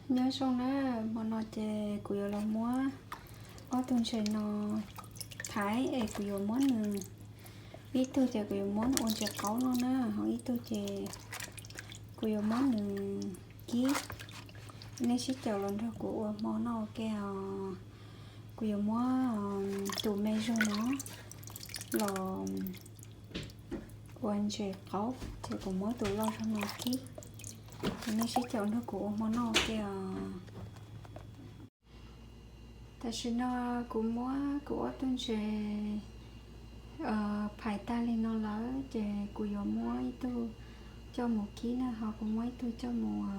Nyob zoo na, hmo no ces kuv yuav los muab ob tug ntses no thaiv es kuv yuav muab nws, ib tug ces kuv yuav muab nws ua ntses qaub no na, ho ib tug ces kuv yuav muab nws kib. Nej sib caum los nrog kuv ua hmo noj ua ke os. Kuv yuav muab tus me zog no los ua ntses qaub, ces kuv muab tus loj zog no kib. Ces nej sib caum nrog kuv ua hmo noj ua ke os. Tam sim no kuv muab kuv ob tug ntses phais tag li no lawm, ces kuv yuav muab ib tug coj mus kib na, ho kuv muab ib tug coj mus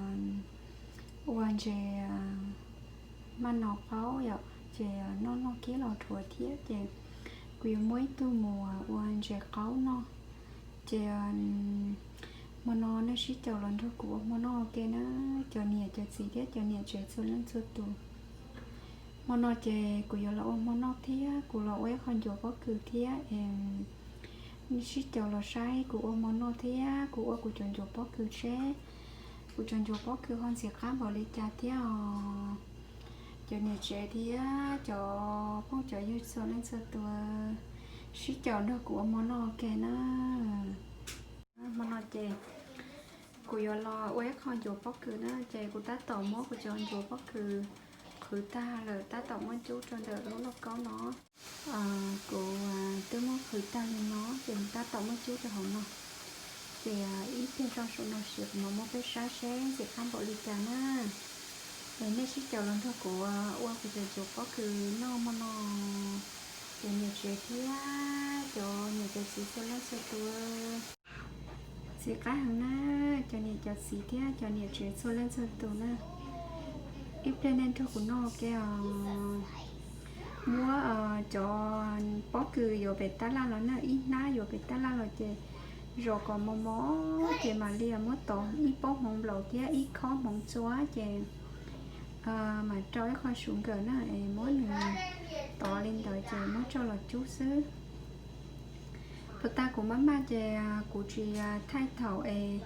ua ntses maj no qaub yom, ces noj noj kib los dhuav thiab, ces kuv yuav muab ib tug mus ua ntses qaub noj. Ces hmo no nej sib caum los nrog kuv ua hmo noj ua ke na, cov niam cov txiv thiab cov niam tsev txhua leej txhua tus. Hmo no ces kuv yuav los ua hmo noj thiab kuv los ua ib qho ncuav pob kws thiab es sib caum los saib kuv ua hmo noj thiab kuv ua kuv cov ncuav pob kws seb kuv cov ncuav pob kws ho ntxim qab npaum li cas thiab os. Cov niam tsev thiab cov phooj cov ywg txhua leej txhua tus sib caum nrog kuv ua hmo noj ua ke na. Hmo no ces kuv yuav los ua ib qho ncuav pob kws na, ces kuv tab tom muab kuv cov ncuav pob kws qhwv tag lawm, tab tom muab cub rau ntawm lub lauj kaub no. Kuv twb muab qhwv tag li no, ces tab tom muab cub rau hauv no. Ces ib pliag zoj saum no sis kuv mam muab peb saib seb ntxim qab npaum li cas na. Es nej sib caum los nrog kuv ua kuv cov ncuav pob kws noj hmo no. Cov niam tsev thiab cov niam cov txiv txhua leej txhua tus, ntxim qab heev na, cov niam cov txiv thiab cov niam tsev txhua leej txhua tus na. Ib pliag nej nrog kuv noj ua ke os. Muab cov pob kws yuav pem tab laj los na, ib hnab yuav pem tab laj los ces zom kom mos mos ces mam li muab tov ib pob hmoov nplaum thiab ib khob hmoov txua ces mam rau ib qho sugar na, es muab nws tov li ntawd ces muab tso los cub xwb. Puas tas kuv maj maj ces kuv tsis thaij thaum es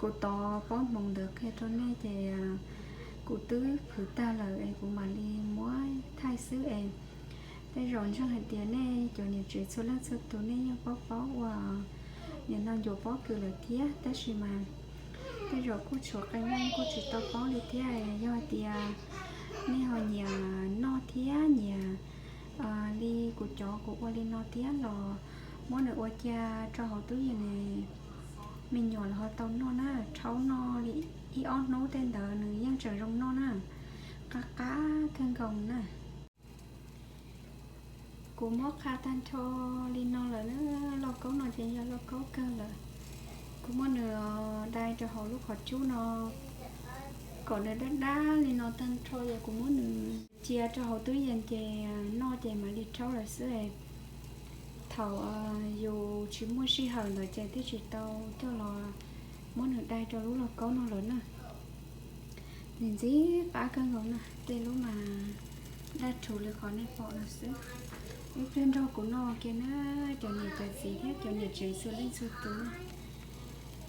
kuv tov pob hmoov ntawd qhia rau nej ces kuv twb qhwv tag lawm es kuv mam li muab thaij xwb es tej zaum ntseeg hais tias nej cov niam tsev txhua leej txhua tus nej yeej paub paub ua nim no ncuav pob kws lawm thiab, tab sis mas tej zaum kuj tshuav qee leej kuj tsis tau paub li thiab. Yog hais tias nej ho nyiam noj thiab nyiam li kuv cov kuv ua li no thiab los muab nws ua cia rau hauv tub yees, me nyuam los ho tau noj na, rhaub noj li ib ob hnub tej ntawd nws yeej tseem zoo noj na, qab qab kawg nkaus na. Kuv muab qha tag nrho li no lawm na, lauj kaub no ces yog lauj kaub kawg lawm. Kuv muab nws dai rau hauv lub qhov cub no kom nws dab dab li no tag nrho, yog kuv muab nws cia rau hauv tub yees ces noj ces mam li rhaub lawm xwb. Thaum yus tsis muaj sij hawm ntawd ces thiaj tsis tau coj los muab nws dai rau lub lauj kaub no lawm na. Nws ntxim qab kawg nkaus na, tej lub mas daj rhuv li qhov nej pom no xwb. Ib pliag nrog kuv noj ua ke na, cov niam cov txiv thiab cov niam tsev txhua leej txhua tus na.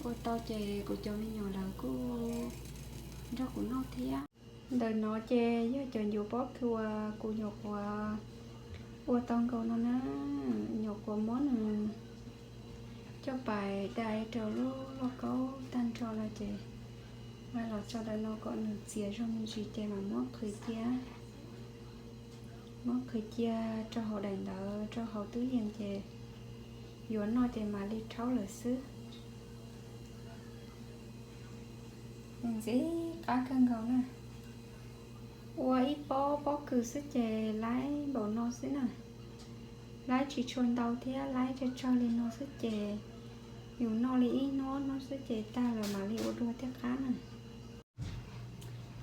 Ua tau ces kuv cov me nyuam lawv kuj nrog kuv noj thiab. Ntawm no ces yog cov ncuav pob kws uas kuv nyuam qhuav ua tau nkaus no na, nyuam qhuav muab nws coj pais dai rau lub lauj kaub tag nrho no ces mam los tso ntawm no kom nws txias zog me ntsis ces mam muab qhwv cia. Muab qhwv cia rau hauv daim ntawd rau hauv tub yees ces yuav noj ces mam li rhaub lawm xwb. Ntxim qab kawg nkaus na. Ua ib pob pob kws xwb ces laib npaum no xwb na. Laib tsis tshua ntau thiab laib tsawg tsawg li no xwb ces yus noj li ib hnub ob hnub xwb ces tag lawm mam li ua dua thiaj qab na.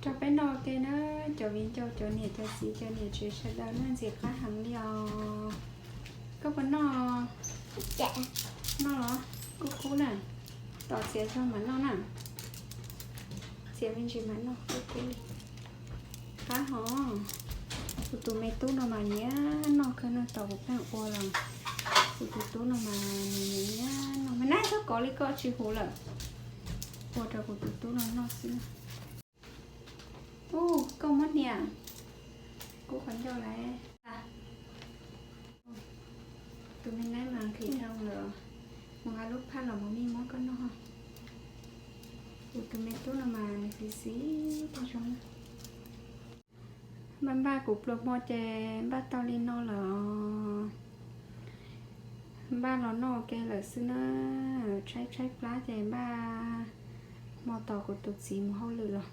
Rau peb noj ua ke na, cov viv ncaus cov niam cov txiv cov niam tsev sawv daws, noj ntxim qab heev li os. Koj puas noj? Noj los? Kub kub na. Tos txiav zog mam noj na. Txiav me ntsis mam noj, kub kub li. Qab hov. Kuv tus me tub no mas nyiam noj kawg no, tos kuv pheej ua los kuv tus tub no mas nws nyiam nyiam noj. Mas nab txhob kov li, koj tsis huv lawm. Ua rau kuv tus tub no noj xwb. Ub, koj muab hnia kuv qhov ncauj lawm. Tus me neeb mas nqhis dhau lawm, mus nqa lub phaj los mus mij muab koj noj. Kuv tus me tub no mas nws xis xis tag zoo. Npaj npaj kuv pluas hmo ces npaj tau li no lawm. Npaj los noj ua ke lawm xwb na. Tshaib tshaib plab ces npaj hmo tos kuv tus txiv mus hauj lwm los.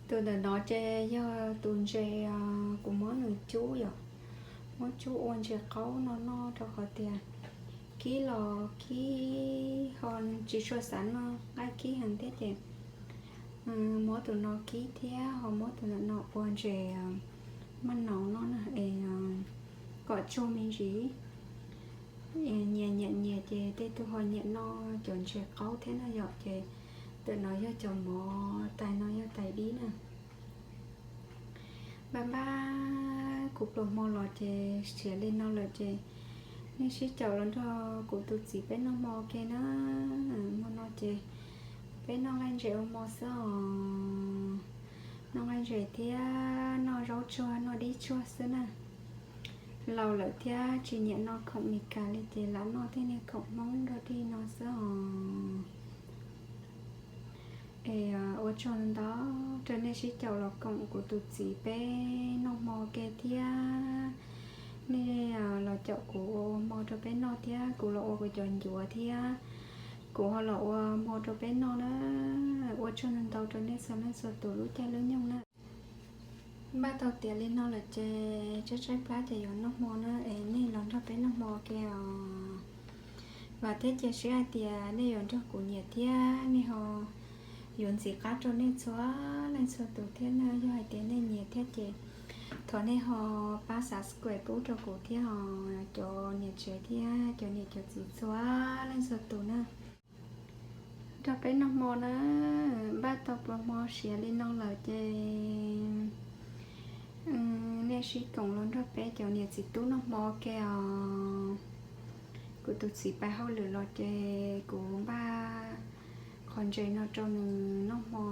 Tus ntawm no ces yog tus ntses, kuv muab nws cub yom, muab cub ua ntses qaub no noj rau qhov tias kib los kib ho tsis tshua xav noj nqaij kib heev thiab ces muab tus no kib thiab ho muab tus ntawm no ua ntses maj naus noj na es kom tsuag me ntsis. Nyias nyiam nyias ces tej tug ho nyiam noj cov ntses qaub thiab no yom, ces ntawm no yog cov mov, tais no yog tais dib na. Npaj npaj kuv pluas hmo los ces siav li no lawm ces nej sib caum los nrog kuv tus txiv peb noj hmo ua ke na. Hmo no ces peb noj nqaij ntses ua hmo xwb os. Noj nqaij ntses thiab noj zaub tsuag noj dib tsuag xwb na. Laus lawm thiab tsis nyiam noj khoom Mis Kas li ces lam noj tej niag khoom Hmoob dog dig no xwb os. Es ua tsaug ntau rau nej sib caum los koom kuv tus txiv peb noj hmo ua ke thiab. Nej los caum kuv ua ua hmo rau peb noj thiab kuv los ua kuv cov ncuav thiab kuv ho los ua hmo rau peb noj na. Ua tsaug ntau ntau rau nej txhua leej txhua tus lub caij lub nyoog na. Npaj tau tiav li no lawm ces tshaib tshaib plab ces yuav noj hmo na es nej los nrog peb noj hmo ua ke os. Vam thiab cia siab hais tias nej yuav nrog kuv nyiam thiab nej ho yuav ntxiv qab rau nej txhua leej txhua tus thiab na. Yog hais tias nej nyiam thiab ces thov nej ho pab subscribe pub rau kuv thiab os cov niam tsev thiab cov niam cov txiv txhua leej txhua tus na. Nrog peb noj hmo na, npaj tau pluas hmo siav li no lawm ces nej sib koom los nrog peb cov niam txiv tub noj hmo ua ke os. Kuv tus txiv pais hauj lwm los ces kuv npaj qhov ntses no rau nws noj hmo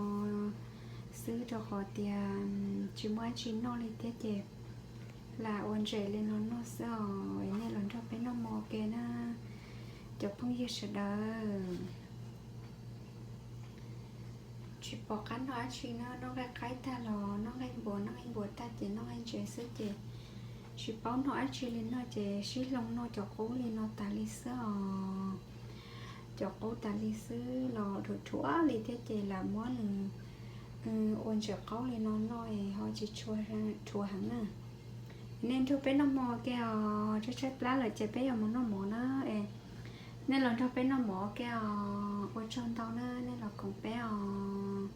xwb rau qhov tias tsis muaj dab tsi noj li thiab ces lam ua ntses li no noj xwb os. Nej los nrog peb noj hmo ua ke na. Cov phooj ywg sawv daws, tsis pom qab noj dab tsi na, noj nqaij qaib tag los noj nqaij npua, noj nqaij npua tag ces noj nqaij ntses xwb ces tsis paub noj dab tsi li no ces sib hloov noj cov qub li no tas li xwb os. Cov qub tas li xwb los dhuav dhuav li thiab ces lam muab nws ua ntses qaub li no noj es ho tsis tshua dhuav heev na. Nej nrog peb noj hmo ua ke os, tshaib tshaib plab lawm ces peb yuav mus noj mov na es nej los nrog peb noj mov ua ke os. Ua tsaug ntau na, nej los koom peb os.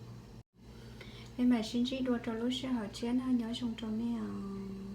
Peb mam sib ntsib dua rau lub sij hawm tshiab na, nyob zoo rau nej os.